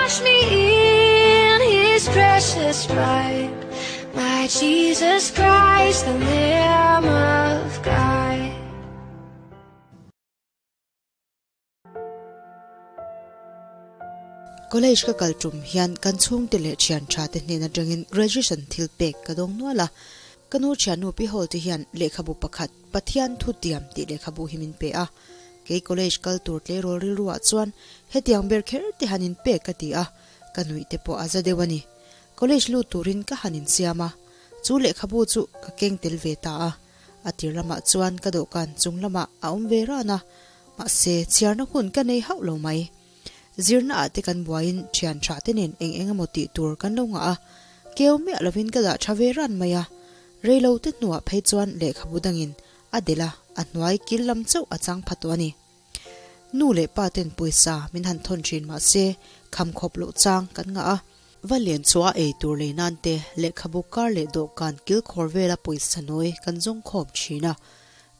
Wash me in his precious blood. My Jesus Christ, the Lamb of God. College ka kal tum hian kan chhungte leh thian tha te hnen atangin graduation thil pek ka dawng nual a. Ka nu thiannu Pi Hall te hian lehkhabu pakhat Pathian thu tiam tih lehkhabu hi min pe a. Kei college kal tur tleirawl rilruah chuan hetiang ber kher te han in pek ka ti a, ka nuih te pawh a za deuh a ni. College lut turin ka han insiam a, chu lehkhabu chu ka keng tel ve ta a. A tir lamah chuan ka dawhkan chung lamah a awm ve ran a, mahse chhiarna hun ka nei hauh lo mai. Zirna ah te kan buaiin thian tha te nen eng eng emaw tih tur kan lo ngah a, keu miah lovin ka dah tha ve ran mai a. Reilo te hnuah phei chuan lehkhabu dangin a delh a, a hnuai kil lam chauh a chang pha tawh a ni. Nu leh pa ten pawisa min han thawn thin mah se kham khawp loh chang kan ngah a. Va lian chhuah a ei tur lei nan te lehkhabu kar leh dawhkan kil khawr vela pawisa nawi kan zawng khawm thin a.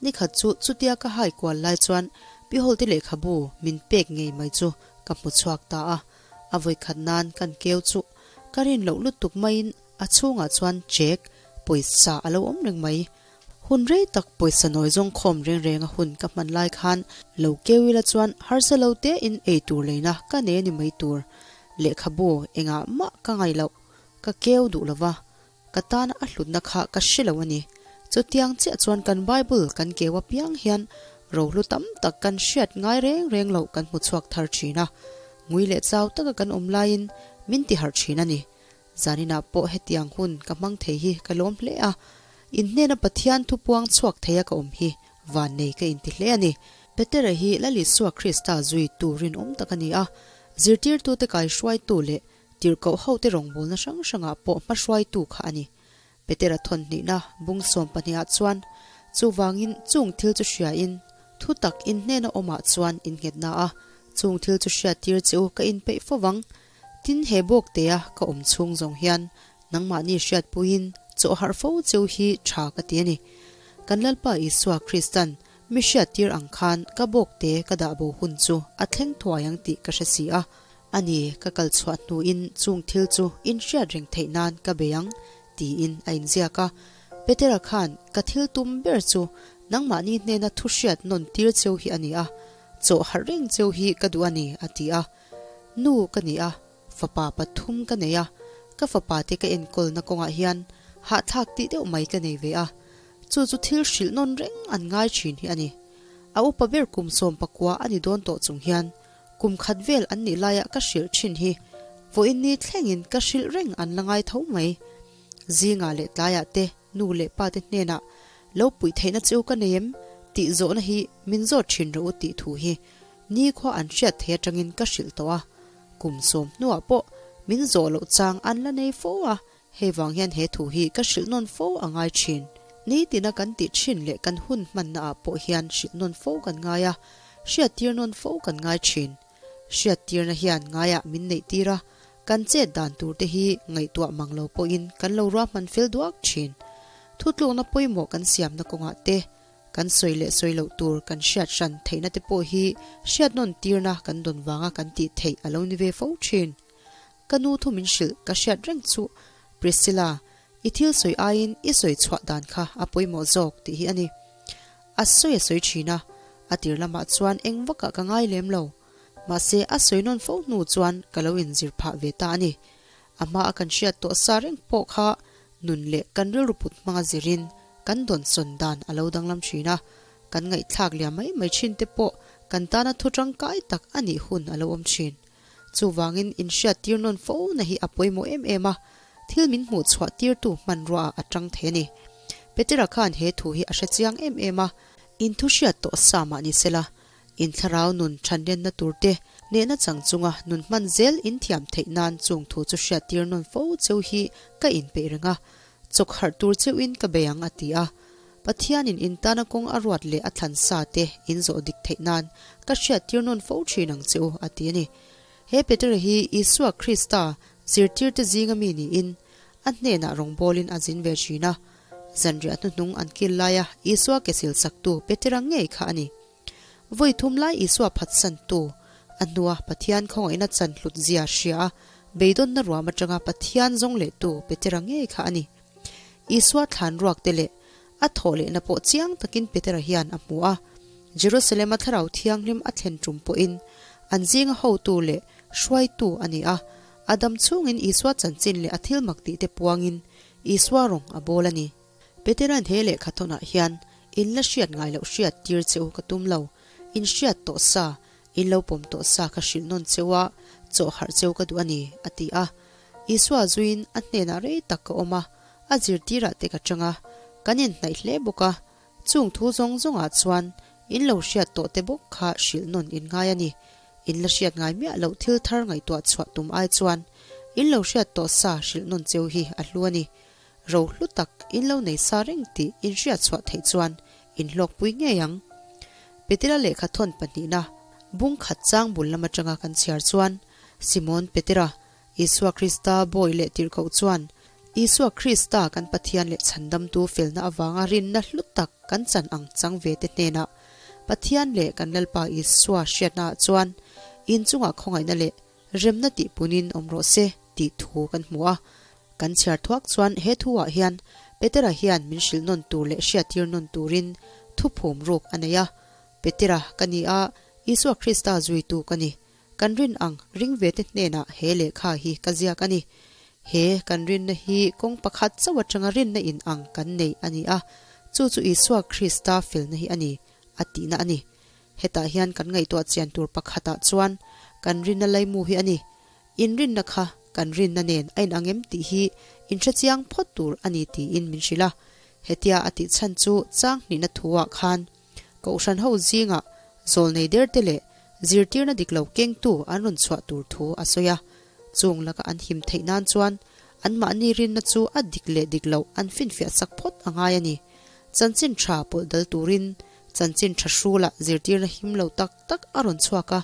Nikhat chu chutia ka hai kual lai chuan Pi Hawlte lehkhabu min pek ngei mai chu ka hmu chhuak ta a. A vawikhat nan kan keu chu ka rin loh lutuk maiin a chhungah chuan check pawisa a lo awm reng mai. Hun rei tak pawisa nawi zawng khawm reng reng a hun ka hman lai khan lo keu ila chuan harsa lo te in ei tur leina ka nei a ni mai tur. Lehkhabu engah mah ka ngaih loh ka keu duh lova, ka tana a hlutna kha ka hre lo a ni. Chutiang chiah chuan kan Bible kan keu apiang hian rohlu tam tak kan hriat ngai reng reng loh kan hmu chhuak thar thin a, ngui leh chau taka kan awm laiin min ti harh thin a ni. Zaninah pawh hetiang hun ka hmang thei hi ka lawm hle a, in hnena Pathian thu puang chhuak theia ka awm hi vannei ka inti hle a ni. Petera hi Lal Isua Krista zui tu rinawm tak a ni a, zirtirtute kaihruaitu leh tirhkoh hote rawngbawlna hrang hrangah pawh hmahruaitu kha a ni. Petera thawnhnihna bung 12ah chuan, Chuvangin chung thil chu hriain, thu tak in hnena awmah chuan innghetna a, chung thil chu hriattir che u ka inpeih fo vang. Tin, he bawktea ka awm chhung zawng hian nangmahni hriatpuiin chaw harh fo cheu hi tha ka ti a ni. Kan Lalpa Isua Kristan mi hriattir ang khan ka bawkte ka dah bo hun chu a thleng thuai ang tih ka hre si a. A ni, ka kal chhuah hnuin chung thil chu in hriat reng theih nan ka bei ang, tiin a inziak a. Petera khan ka thil tum ber chu nangmahni hnena thu hriat nawn tir cheu hi a ni a, chaw harh reng cheu hi ka duh a ni, a ti a. Nu ka ni a, fapa pathum ka nei a, ka fapa te ka enkawlna kawngah hian hahthlak tih deuh mai ka nei ve a, chu chu thil hrilh nawn reng an ngai thin hi a ni. A upa ber kum 19 a ni dawn tawh chung hian kum khat vel an nih laia ka hrilh thin hi vawiin ni thlengin ka hrilh reng an la ngai tho mai. Zingah leh tlaiah te nu leh pa te hnenah lo puih theihna chu ka nei em tih zawhna hi min zawt thin rawh u tih thu hi Nikhua an hriat thei atangin ka hrilh tawh a, kum sawm hnuah pawh min zawh loh chang an la nei fo a, hei vang hian he thu hi ka hrilh nawn fo a ngai thin. Nitina kan tih thin leh kan hun hmanna ah pawh hian hrilh nawn fo kan ngai a, hriattir nawn fo kan ngai thin. Hriattirna hian ngaiah min neih tir a, kan chet dan tur te hi ngaihtuah mang lo pawhin kan lo ruahman fel duak thin. Thutlukna pawimawh kan siamna kawngah te, Kan sawi leh sawi loh tur kan hriat hran theihna te pawh hi hriat nawn tirna kan dawn vanga kan tih theih a lo ni ve fo thin. Ka nu thu min hrilh ka hriat reng chu Priscilla, i thil sawi aiin i sawi chhuah dan kha a pawimawh zawk tih hi a ni. A sawi a sawi thin a, a tir lamah chuan eng vakah ka ngai lem lo. Mahse a sawi nawn fo hnu chuan ka lo inzir phah ve ta a ni. A hma a kan hriat tawh sa reng pawh kha nun leh kan rilru put hmanga zirin kan dawnsawn dan a lo danglam thin a, kan ngaihthlak liam mai mai thin te pawh kan tana thu tangkai tak a nih hun a lo awm thin. Chuvangin inhriattir nawn fo na hi a pawimawh em em a, thil min hmuh chhuah tirtu hmanrua ah a tang thei a ni. Petera khan he thu hi a hre chiang em em a, in thu hriat tawh sa mah ni sela, In thlarau nun thanlenna turte nehna chang chunga nun hman zel in thiam theih nan chung thu chu hriattir nawn fo cheu hi ka inpeih reng a, chawk harh tur cheuhin ka bei ang a ti a. Pathianin in tana kawng a ruat leh a thlan sa te in zawh dik theih nan ka hriattir nawn fo thin ang che u a ti a ni. He Petera hi Isua Krista zirtirte zinga mi niin a hnenah rawngbawlin a zin ve thin a. Zanriah hnuhnung an kil laia Isua ke silsaktu Petera ngei kha a ni. Vawi thum lai Isua phatsantu, A hnua Pathian khawngaihna chan hlut zia hria a, beidawnna ruam atanga Pathian zawng lehtu Petera ngei kha a ni. Isua thlan ruak te leh a thawh lehna pawh chiang takin Petera hian a hmu a. Jerusalem-a Thlarau Thianghlim a thlen tum pawhin an zinga hotu leh hruaitu a ni a. A dam chhungin Isua chanchin leh a thil mak tihte puangin Isua rawng a bawl a ni. Petera'n he lehkha thawnah hian in la hriat ngai loh hriat tir che u ka tum lo, in hriat tawh sa, in lo pawm tawh sa kha hrilh nawn cheu a, chawh harh cheu ka duh a ni, a ti a. Isua zuiin a hnenah rei tak ka awm a, a zirtirah te ka chang a, kan inhnaih hle bawk a, chung thu zawng zawngah chuan in lo hriat tawh te bawk kha hrilh nawn in ngai a ni. In la hriat ngai miah loh thil thar ngaihtuah chhuah tum ai chuan in lo hriat tawh sa hrilh nawn cheu hi a hlu a ni. Ro hlu tak in lo nei sa reng tih in hriat chhuah theih chuan in hlawkpui ngei ang. Petera lehkha thawn pahnihna bung khat chang bul lam atanga kan chhiar chuan Simon Petera, Isua Krista bawi leh tirhkoh chuan Isua Krista kan Pathian leh chhandamtu felna avanga rinna hlu tak kan chan ang chang ve te hnenah Pathian leh kan Lalpa Isua hriatnaah chuan in chungah khawngaihna leh Remna tih punin awm rawh se tih thu kan hmu a. Kan chhiar thuak chuan he thuah hian Petera hian min hrilh nawn tur leh hriattir nawn turin thu phum ruk a nei a. Petera ka ni a, Isua Krista zuitu ka ni. Kan rin ang ring ve te hnenah he lehkha hi ka ziak a ni. He kan rinna hi kawng pakhat chauh atanga rinna in ang kan nei a ni a, chu chu Isua Krista felna hi a ni, a tihna a ni. Hetah hian kan ngaihtuah chian tur pakhatah chuan kan rinna laimu hi a ni. Inrinna kha kan rinna nen a inang em tih hi inhre chiang phawt tur a ni tiin min hrilh a. Hetia a tih chhan chu chang hnihna thuah khan Kohhran ho zingah zawlnei derte leh zirtirna dik lo kengtu an rawn chhuah tur thu a sawi a. Chung laka an him theih nan chuan anmahni rinna chu a dik leh dik loh an finfiah sak phawt a ngai a ni. Chanchin tha pawlh dal turin Chanchin tha hrulah zirtirna him lo tak tak a rawn chhuak a,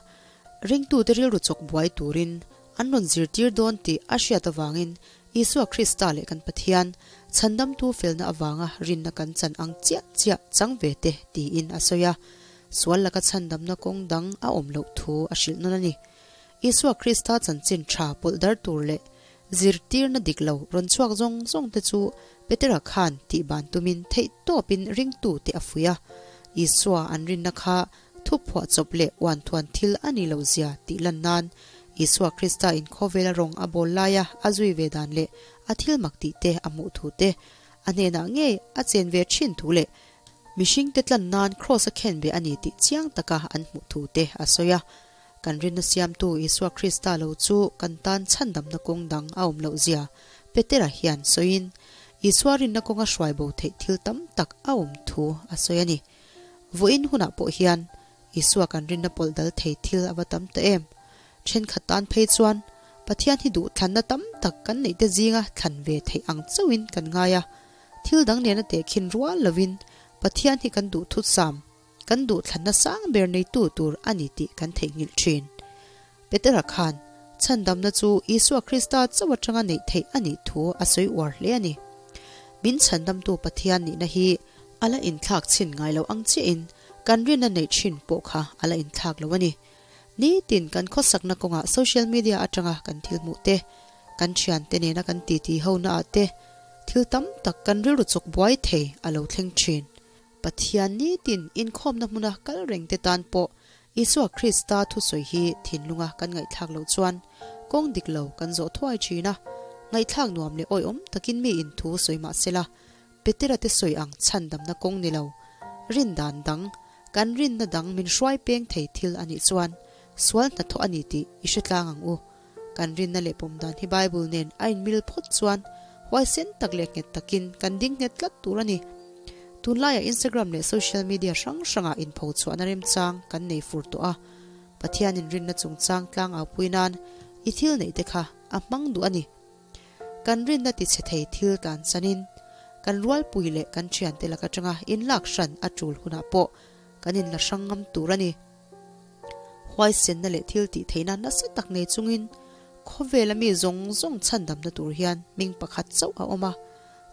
ringtute rilru chawk buai turin an rawn zirtir dawn tih a hriat avangin Isua Krista leh kan Pathian, chhandamtu felna avanga rinna kan chan ang chiah chiah chang ve te tiin a sawi a. Sual laka chhandamna kawng dang a awm loh thu a hrilh nawn a ni. Isua Krista chanchin tha pawlh dar tur leh zirtirna dik lo rawn chhuak zawng zawng te chu Petera khan tih ban tumin theih tawpin ringtu te a fuih a. Isua an rinna kha thuphuah chawp leh uanthuan thil a ni lo zia tih lan nan Isua Krista in khawvela rawng a bawl laia a zui ve dan leh a thil mak tih te a hmuh thu te a hnenah ngei a chen ve thin thu leh mihringte tlan nan kraws a khen ve a ni tih chiang taka an hmuh thu te a sawi a. Kan rinna siamtu Isua Krista lo chu kan tan chhandamna kawng dang a awm loh zia Petera hian sawiin, Isua rinna kawnga hruai bo theih thil tam tak a awm thu a sawi a ni. Vawiin hunah pawh hian Isua kan rinna pawlh dal thei thil a va tam ta em? Thenkhat tan phei chuan Pathian hi duh thlanna tam tak kan neih te zinga thlan ve theih ang chauhin kan ngai a. Thil dang nena tehkhin rual lovin Pathian hi kan duh thutsam. Kan duhthlanna sang ber neitu tur a ni tih kan theihnghilh thin. Petera khan chhandamna chu Isua Krista chauh atanga neih theih a nih thu a sawi uar hle a ni. Min chhandamtu Pathian nihna hi a la inthlak chhin ngai lo ang chiahin kan rinna neih thin pawh kha a la inthlak lo a ni. Nitin kan khawsakna kawngah social media atanga kan thil hmuh te, kan thiante nena kan titi hona ah te thil tam tak kan rilru chawk buai thei a lo thleng thin. Pathian nitin inkhawmna hmuna kal reng te tan pawh Isua Krista thusawi hi thinlunga kan ngaihthlak loh chuan kawng dik lo kan zawh thuai thin a, ngaihthlak nuam leh awihawm takin mi in thu sawi mah sela, Petera te sawi ang chhandamna kawng ni lo, rin dan dang, kan rinna dang min hruai peng thei thil a nih chuan sual hnathawh a ni tih i hre tlang ang u. Kan rinna leh pawm dan hi Bible nen a inmil phawt chuan huaisen tak leh nghet takin kan ding nghet tlat tur a ni. Tunlaiah Instagram leh social media hrang hrangah inpho chhuahna remchang kan nei fur tawh a. Pathianin rinna chungchang tlang au pui nan i thil neih te kha a hmang duh a ni. Kan rinna tichhe thei thil tlan chanin kan rualpui leh kan thiante lak atanga inlak hran a tul hunah pawh kan inla hrang ngam tur a ni. Huaisenna leh thil tih theihna nasa tak nei chungin khawvela mi zawng zawng chhandamna tur hian hming pakhat chauh a awm a,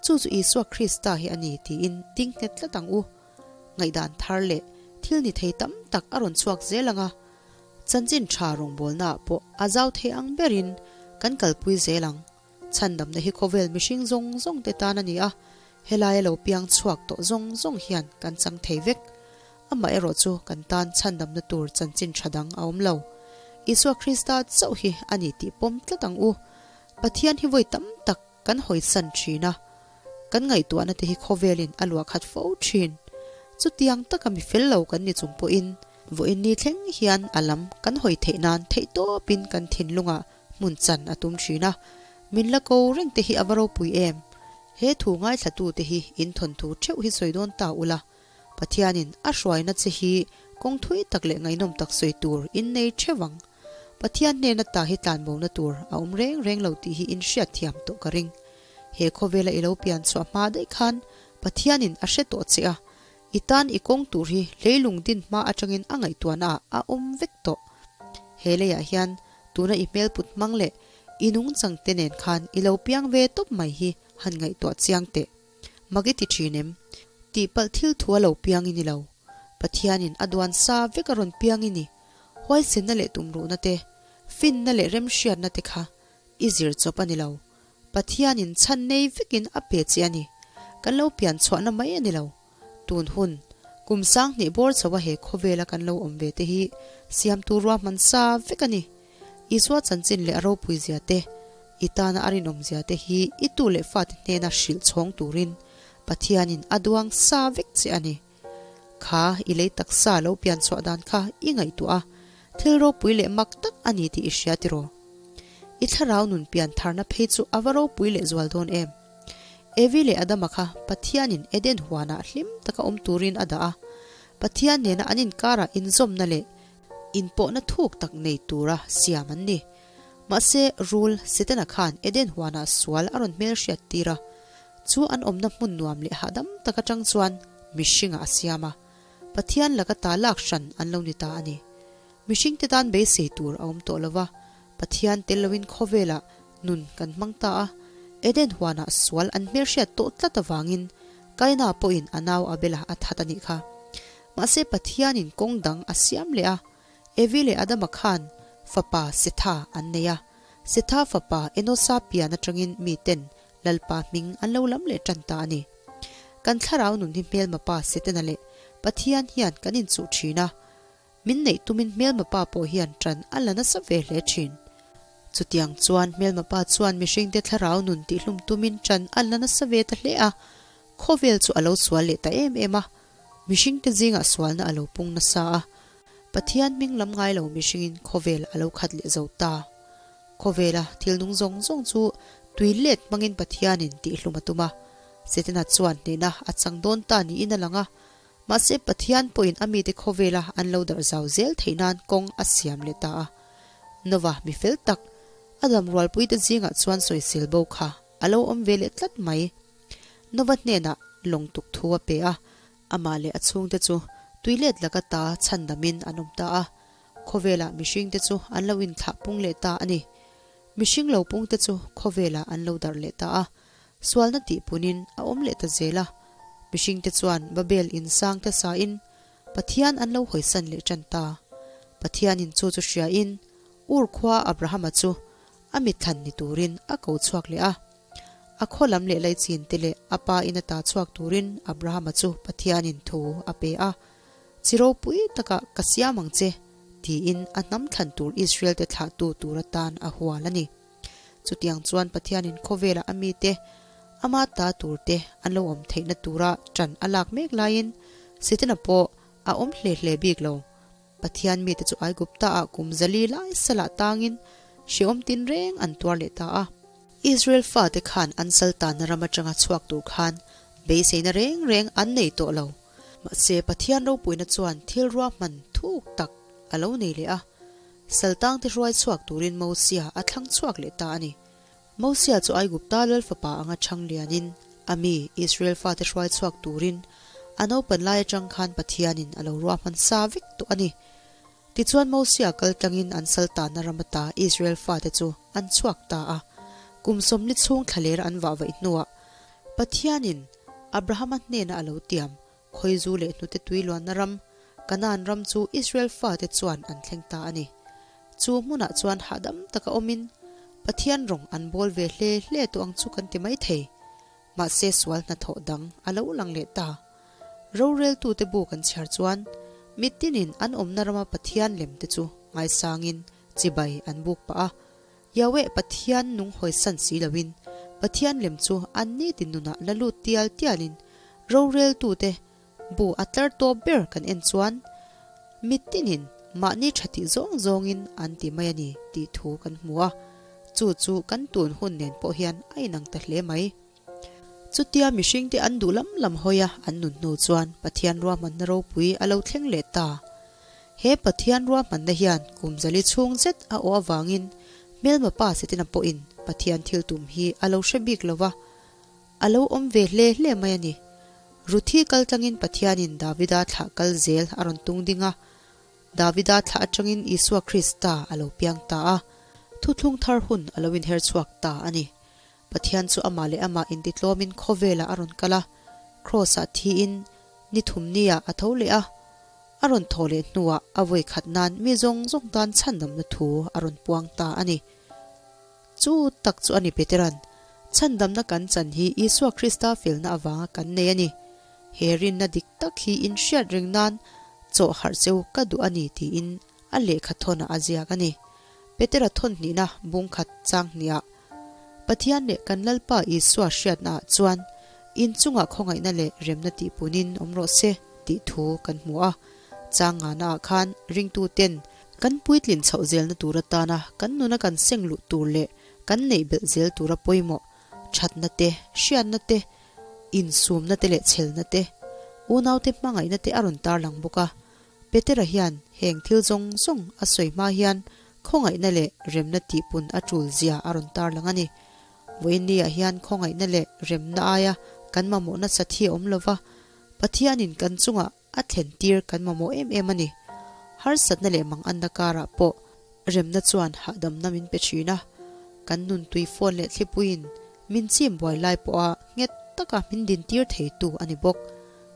chu chu Isua Krista hi a ni tiin ding nghet tlat ang u. Ngaihdan thar leh thil ni thei tam tak a rawn chhuak zel ang a. Chanchin tha rawngbawlnaah pawh a zau thei ang berin kan kalpui zel ang. Chhandamna hi khawvel mihring zawng zawng te tan a ni a, helaia lo piang chhuak tawh zawng zawng hian kan chang thei vek. Amaherawh chu kan tan chhandamna tur chanchin tha dang a awm lo. Isua Krista chauh hi a ni tih pawm tlat ang u. Pathian hi vawi tam tak kan hawisan thin a, kan ngaihtuahna te hi khawvelin a luah khat fo thin. Chutiang taka mi fel lo kan ni chung pawhin vawiin ni thleng hian a lam kan hawi theih nan theihtawpin kan thinlungah hmun chan a tum thin a, min la ko reng te hi a va ropui em? He thu ngaithlatute hi in thawnthu theuh hi sawi dawn ta ula, Pathianin a hruaina che hi kawng thui tak leh ngaihnawm tak sawi tur in nei theuh ang. Pathian hnena ta hi tlanbona tur a awm reng reng lo tih hi in hriat thiam tawh ka ring. He khawvela i lo pian chhuah hma daih khan Pathianin a hre tawh che a, i tan i kawng tur hi leilung din hma atangin a ngaihtuahna ah a awm vek tawh. He leiah hian tuna i hmel put hmang leh i nungchang te nen khan i lo piang ve tawp mai hi han ngaihtuah chiang teh. Mak i ti thin em? Tihpalh thil thu a lo piang i ni lo. Pathianin a duan sa vek a rawn piang i ni. Huaisenna leh tumruhna te, finna leh remhriatna te kha i zir chawp a ni lo. Pathianin chhan nei vekin a pe che a ni. Kan lo pian chhuahna mai a ni lo. Tun hun, kum sanghnih bawr chho a he khawvela kan lo awm ve te hi siamtu ruahman sa vek a ni. Isua chanchin leh a ropui zia te, i tana a rinawm zia te hi i tu leh fate hnena hrilh chhawng turin Pathianin a duang sa vek che a ni. Kha i lei taksa lo pian chhuah dan kha i ngaihtuah a, thil ropui leh mak tak a ni tih i hria tiraw? I thlarau nun pian tharna phei chu a va ropui leh zual dawn em? Evi leh Adama kha Pathianin Eden huanah hlim taka awm turin a dah a, Pathian nena an inkarah inzawmna leh inpawhna thuk tak nei tura siam an ni. Mahse, rul Setana khan Eden huanah sual a rawn hmelhriat tir a, chu an awmna hmun nuam leh hahdam tak atang chuan mihringah a siam a, Pathian laka ta lak hran an lo ni ta a ni. Mihringte tan beisei tur a awm tawh lo va, Pathian tel loin khawvelah nun kan hmang ta a, Eden huanah sual an hmelhriat tawh tlat avangin Kaina pawhin a nau Abela a that a nih kha. Mahse Pathianin kawng dang a siam leh a, Evi leh Adama khan fapa Setha an nei a, Setha fapa Enosa pian atangin miten Lalpa hming an lo lam leh tan ta a ni. Kan thlarau nun hi hmelma pa Setana leh Pathian hian kan inchuh thin a, Min neih tumin hmelma pa pawh hian ṭan a la nasa ve hle ṭhin. Chutiang chuan hmelma pa chuan mihringte thlarau nun tihhlum tumin ṭan a la nasa ve ta hle a, khawvel chu a lo sual leh ta em em a, mihringte zingah sualna a lo pung nasa a, Pathian hming lam ngai lo mihringin khawvel a lo khat leh zo ta. Khawvela thil nung zawng zawng chu tui let hmangin Pathianin tihhlum a tum a, Setana chuan hnehna a chang dawn ta niin a lang a, Mahse Pathian pawhin a mite khawvela an lo darh zau zel theih nan kawng a siam leh ta a. Nova mi fel tak, a dam rualpuite zingah chuan sawisel bo kha a lo awm ve leh tlat mai. Nova hnenah lawng tuk thu a pe a, amah leh a chhungte chu tuilet laka ta chhandamin an awm ta a. Khawvelah mihringte chu an lo inthlah pung leh ta a ni. Mihring lo pungte chu khawvelah an lo darh leh ta a. Sualna tih punin a awm leh ta zel a, mihringte chuan Babel in sang te sain Pathian an lo hawisan leh tan ta. Pathianin chu chu hriain Ur khua Abrahama chu a mitthlan ni turin a ko chhuak leh a. A khaw lam leh laichin te leh a pa in ata chhuak turin Abrahama chu Pathianin thu a pe a, Chi ropui takah ka siam ang che, tiin a hnam thlan tur Israel te thlahtu tur atan a hual a ni. Chutiang chuan Pathianin khawvelah a mite, ama ta turte an lo awm theihna tura ṭan a lak mek laiin Setana pawh a awm hle hle bik lo. Pathian mite chu Aigupta-ah kum zali lai salah tangin hrehawm tinreng an tuar leh ta a. Israel fate khan an saltanna ram atanga chhuak tur khan beiseina reng reng an nei tawh lo. Mahse Pathian ropuina chuan thil ruahman thuk tak a lo nei leh a. Saltangte hruai chhuak turin Mosia a thlang chhuak leh ta a ni. Mosia chu Aigupta lal fapa anga chhang lianin a mi Israel fate hruai chhuak turin a naupan lai atang khan Pathianin a lo ruahman sa vek tawh a ni. Tichuan Mosia kal tlangin an saltanna ram ata Israel fate chu an chhuak ta a. Kum sawmli chhung thlaler an vah vaih hnuah Pathianin Abrahama hnena a lo tiam Khawizu leh hnute tui luanna ram, Kanaan ram chu Israel fate chuan an thleng ta a ni. Chu hmunah chuan hahdam taka awmin Pathian rawng an bawl ve hle hle tawh ang chu kan ti mai thei. Mahse sual hnathawh dang a lo lang leh ta. Roreltute bu kan chhiar chuan mitinin an awmna rama Pathian lem te chu ngaisangin chibai an buk pah a. Yahweh Pathian nung hawisan si loin Pathian lem chu an nitin nunah la lut tial tialin roreltute Bu a tlar tawp ber kan en chuan mitinin mahni tha tih zawng zawngin an ti mai a ni tih thu kan hmu a, chu chu kan tun hun nen pawh hian a inang ta hle mai. Chutia mihringte an duh lam lam hawi a an nun hnu chuan Pathian ruahmanna ropui a lo thleng leh ta. He Pathian ruahmanna hian kum zali chhung zet a awh avangin hmelma pa Setana pawhin Pathian thil tum hi a lo hre bik lo va, A lo awm ve hle hle mai a ni. Ruthi kal tlangin Pathianin Davida thlah kal zel a rawn tung ding a. Davida thlah atangin Isua Krista a lo piang ta a. Thuthlung thar hun a lo inher chhuak ta a ni. Pathian chu amah leh amah intitlawmin khawvelah a rawn kal a. Kraws-ah thiin ni thumniah a tho leh a. A rawn thaw leh hnuah a vawi khat nan mi zawng zawng tan chhandamna thu a rawn puang ta a ni. Chu tak chu a ni Petera'n, Chhandamna kan chan hi Isua Krista felna avanga kan nei a ni. He rinna dik tak hi in hriat reng nan chawh harh cheu ka duh a ni tiin a lehkha thawnah a ziak a ni. Petera thawn hnihna bung khat chang hniah Pathian leh kan Lalpa Isua hriatnaah chuan in chungah khawngaihna leh remna tihpunin awm rawh se tih thu kan hmu a. Chang nganaah khan ringtuten Kan puitlin chhoh zelna tur atana kan nuna kan seng luh tur leh kan neih belh zel tura pawimawh, thatna te, hriatna te, insumna te leh chhelna te, unaute hmangaihna te a rawn tarlang bawk a. Petera hian heng thil zawng zawng a sawi hma hian khawngaihna leh remna tihpun a tul zia a rawn tarlang a ni. Vawiinniah hian khawngaihna leh remna aia kan mamawh nasat hi a awm lova, Pathianin kan chungah A thlen tir kan mamawh em em a ni. Harsatna leh manganna karah pawh remna chuan hahdamna min pe thin a. Kan nun tui phone leh thlipuiin min chim buai lai pawha nghet taka min din tir theitu a ni bawk.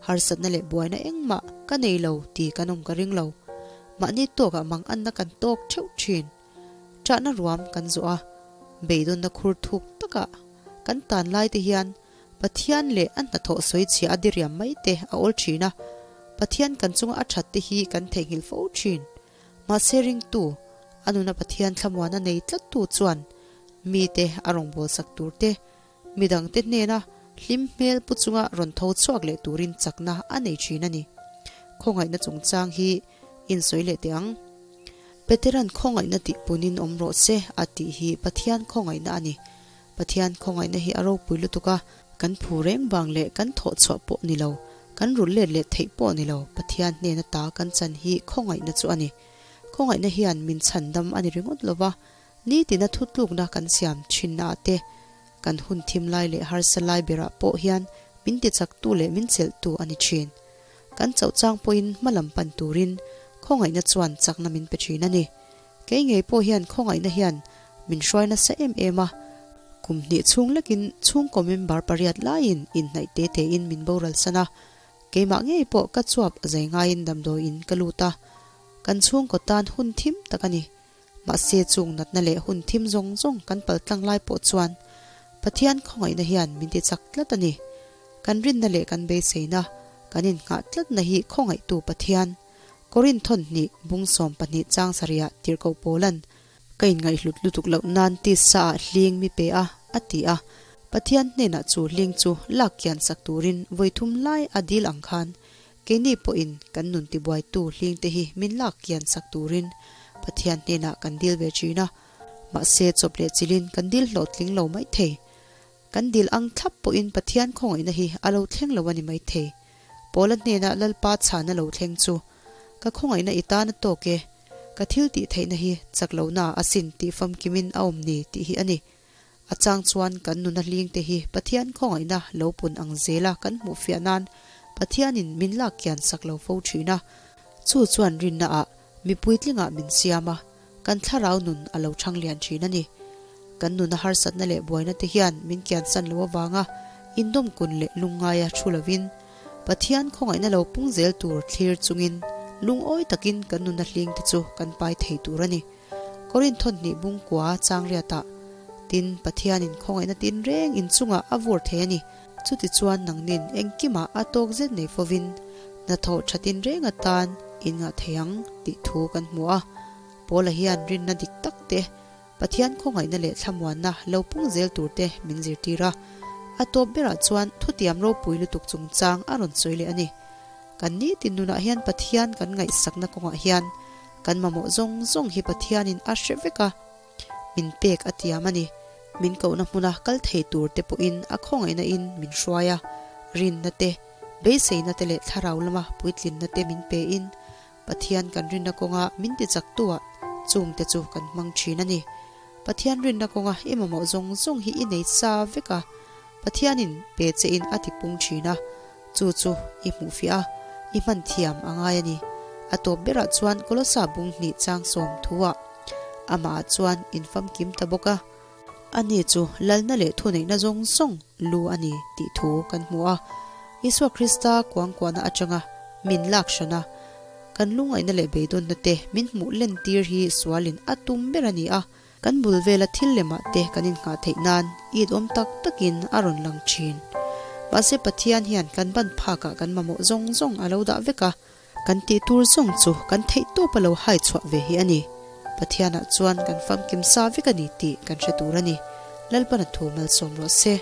Harsatna leh buaina engmah ka nei lo ti kan awm ka ring lo. Mahni tawkah manganna kan tawk theuh thin. Ṭahna ruam kan zawh a, beidawnna khur thuk takah kan tan lai te hian Pathian leh a hnathawh sawi chhia a diriam mai te a awl thin a, Pathian kan chunga a that te hi kan theihnghilh fo thin. Mahse ringtu, a nuna Pathian thlamuan a nei tlattu chuan mite a rawngbawlsak tur te, midangte hnena hlim hmel pu chunga rawn tho chhuak leh turin chakna a nei thin a ni. Khawngaihna chungchang hi insawi leh teh ang. Peteran khawngaihna tih punin awm rawh se a tih hi Pathian khawngaihna a ni. Pathian khawngaihna hi a ropui lutuk a, kan phu reng vang leh kan thawh chhuah pawh ni lo, kan rulh let leh theih pawh ni lo, Pathian hnena ta kan chan hi khawngaihna chu a ni. Khawngaihna hian min chhan dam a ni ringawt lo va, nitina thutlukna kan siam thinna ah te, kan hun thim lai leh harsa lai berah pawh hian min tichaktu leh min chelhtu a ni thin. Kan chauh chang pawhin hma lam pan turin khawngaihna chuan chakna min pe thin a ni. Kei ngei pawh hian khawngaihna hian min hruai nasa em em a, kum hnih chhung lekin chhungkaw member pariat laiin inhnaih te tein min boral san a, keimah ngei pawh ka chuap zai ngaiin damdawiin ka lut a, kan chhungkaw tan hun thim tak a ni. Mahse chung natna leh hun thim zawng zawng kan paltlang lai pawh chuan Pathian khawngaihna hian min ti chak tlat a ni. Kan rinna leh kan beiseina, kan innghah tlatna hi khawngaihtu Pathian. Korinthon hnih bung 12 chang sarihah tirhkoh Paulan, Ka inngaihhlut lutuk loh nan tisa ah hling mi pe a, a ti a. Pathian hnenah chu hling chu lak kian sak turin vawi thum lai a dil ang khan keini pawhin kan nun tibuaitu hling te hi min lak kian sak turin Pathian hnenah kan dil ve thin a. Mahse chawp leh chilhin kan dil hlawhtling lo mai thei. Kan dil ang thlap pawhin Pathian khawngaihna hi a lo thleng lo a ni mai thei. Paula hnena Lalpa chhan a lo thleng chu, Ka khawngaihna i tan a tawk e, ka thil tih theihna hi chak lohna a sin tih famkimin a awm ni tih hi a ni. A chang chuan kan nuna hlingte hi Pathian khawngaihna lo pun ang zela kan hmuh fiah nan Pathianin min lak kian sak lo fo thin a. Chu chuan rinnaah mi puitlingah min siam a, kan thlarau nun a lo thang lian thin a ni. Kan nuna harsatna leh buaina te hian min kiansan lo avanga indawm kun leh lungngaia thu lovin, Pathian khawngaihna lo pung zel tur thlir chungin lungawi takin kan nuna hling te chu kan pai thei tur a ni. Korinthon hnih bungkua changriatah tin Pathianin khawngaihna tinreng inchungah a vur thei a ni. Chutichuan nangnin engkimah a tawk zet nei fovin hnathawh tha tinreng atan in ngah thei ang tih thu kan hmu a. Paula hian rinna dik tak te, Pathian khawngaihna leh thlamuanna lo pung zel tur te min zirtir a. A tawp berah chuan thutiam ropui lutuk chungchang a rawn sawi leh a ni. Kan nitin nunah hian Pathian kan ngaihsakna kawngah hian kan mamawh zawng zawng hi Pathianin a hre vek a, min pek a tiam a ni. Min kohna hmuna kal thei tur te pawhin a khawngaihna in min hruai a, rinna te, beiseina te leh thlarau lama puitlinna te min pe in Pathian kan rinna kawnga min ti chaktuah chungte chu kan hmang thin a ni. Pathian rinna kawnga i mamawh zawng zawng hi i nei sa vek a, Pathianin pe che in a ti pung thin a, chu chu i hmuhfiah a, i hman thiam a ngai a ni. A tawp berah chuan Kolosa bung hnih chang sawm thuah amahah chuan in famkim ta bawk a, ani chu lalna leh thuneihna zawng zawng lu a ni tih thu kan hmu a. Isua Krista kuangkuahna atanga min lak hran a, kan lungaihna leh beidawnna te min hmuh lentir hi sualin a tum ber a ni a. Kan bul vela thil lemah te kan innghah theih nan it awm tak takin a rawn lang thin. Mahse Pathian hian kan ban phakah kan mamawh zawng zawng a lo dah vek a, kan tih tur zawng chu kan theih tawp a lo hai chhuah ve hi a ni. Pathianah chuan kan famkim sa vek a ni tih kan hre tur a ni. Lalpana thu malsawm rawh se.